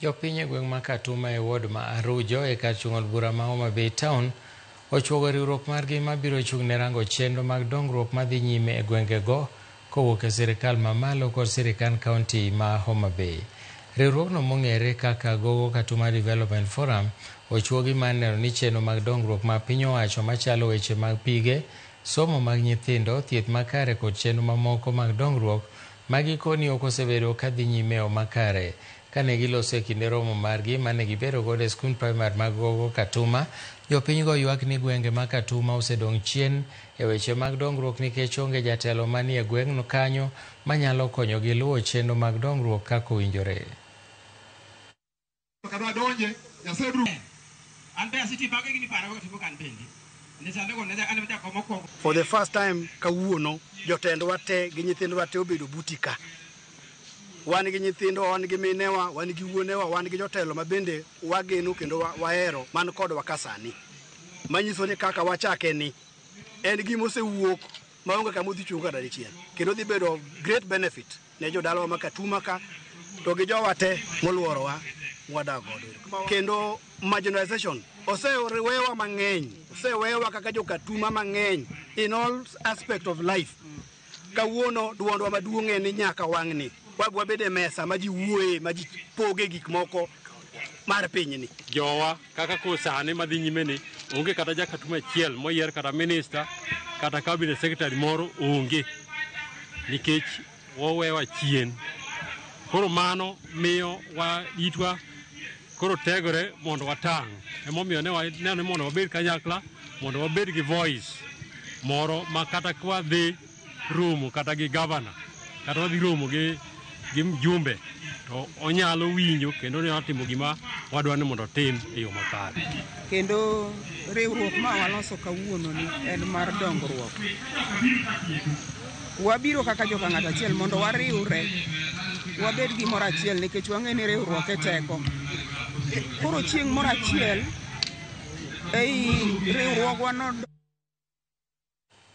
Jopiny e gweng' ma Katuma e ward ma Arujo e kar chung' od bura ma Homa Bay Town ochuogo riwruok margi mabiro chung' ne rango chenro mag dongruok madhi nyime e gwengego kowuok e sirikal mamalo kod sirikand kaunti ma Homa Bay. Riwruogno mong'ere kaka Gogo Katuma Development Forum ochuogi mar neno ni chenro mag dongruok ma piny owacho machalo weche mag pige, somo mag nyithindo, thieth makare kod chenro mamoko mag dongruok ma gikoni ok osebedo kadhi nyime e yo makare. Kane giloso e kinde romo margi mane gibedo godo e skund primar mag Gogo Katuma, jopinygo ywak ni gwenge ma Katuma osedong' chien e weche mag dongruok nikech onge jatelo manie gweng' kanyo manyalo konyogi luwo chenro mag dongruok kaka owinjore. Kadwa donje Nyasaye biro An be aseti bage gini para timo kan bende. Ne sande go ne an jakom mokwongo. For the first time kawuono jotendwa te gi nyithindwa te obedo buti ka. Wan gi nyithindwa, wan gi minewa, wan gi wuonewa, wan gi jotelo ma bende wageno kendo wahero man kodwa ka sani. Manyiso ni kaka wachake ni en gima osewuok maonge kama odhi chung' kata dichiel. Kendo dhi bedo great benefit ne jodalawa ma Katuma ka to gi jowa te moluorowa mwadak godo. Kendo marginalization osewewa mang'eny, osewewa kaka jo-Katuma mang'eny in all aspect of life. Kawuono duondwa maduong' en ni nyaka wang'ni wabed e mesa ma ji wuoye, ma ji poge gik moko mar pinyni. Jowa kaka koro sani madhi nyime ni onge kata jakatuma achiel moyier kata minister kata cabinet secretary moro onge nikech wawewa chien. Koro mano miyo wa itwa koro tegore mondo watang'. Emomiyo ne waneno ni mondo wabed kanyakla mondo wabed gi voice moro ma kata kwadhi romo kata gi gavana kata wadhi romo gi mjumbe to onyalo winjo kendo onyalo timo gima wadwa ni mondo otim e yo makare. Kendo riwruok ma waloso kawuono ni en mar dongruok. Wabiro kaka joka ng'ato achiel mondo wariwre, wabed gimoro achiel nikech wang'e ni riwruok e teko. Koro chieng' moro achiel ei riwruogwa no.